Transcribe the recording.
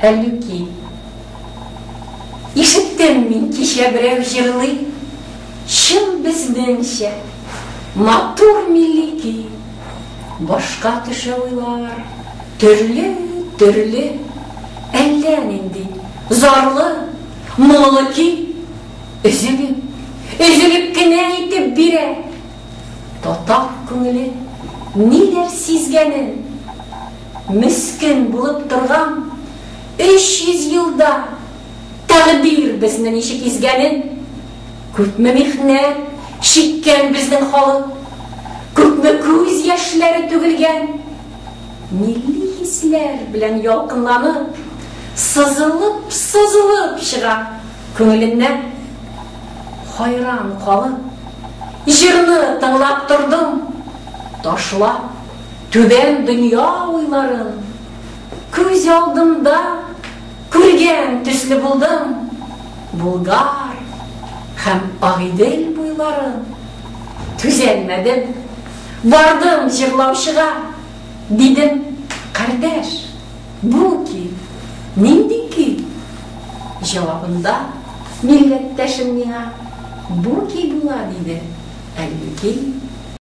Әллүки. Ишеттем мин кичә берәү җырлый, Чын безнеңчә, матур милли көй. Башка төшә уйлар, төрле, төрле, Әллә нинди, зарлы, моңлы көй. Өзелеп, өзелеп кенә әйтеп бирә. Татар күңеле ниләр сизгәнен. Мескен булып торган 300 елда тәкъдир безне ничек изгәнен, күпме михнәт чиккән безнең халык, күпме күз яшьләре түгелгән, милли хисләр белән ялкынланып, сызылып-сызылып чыга күңеленнән. Хайран калып, җырны тыңлап тордым, ташлап түбән дөнья уйларын. Күз алдымда күргән төсле булдым Булгар һәм Агыйдел буйларын. Түзәлмәдем, бардым җырлаучыга, дидем, кардәш, бу көй нинди көй? Җавабында милләттәшем миңа бу көй була, диде, Әллүки.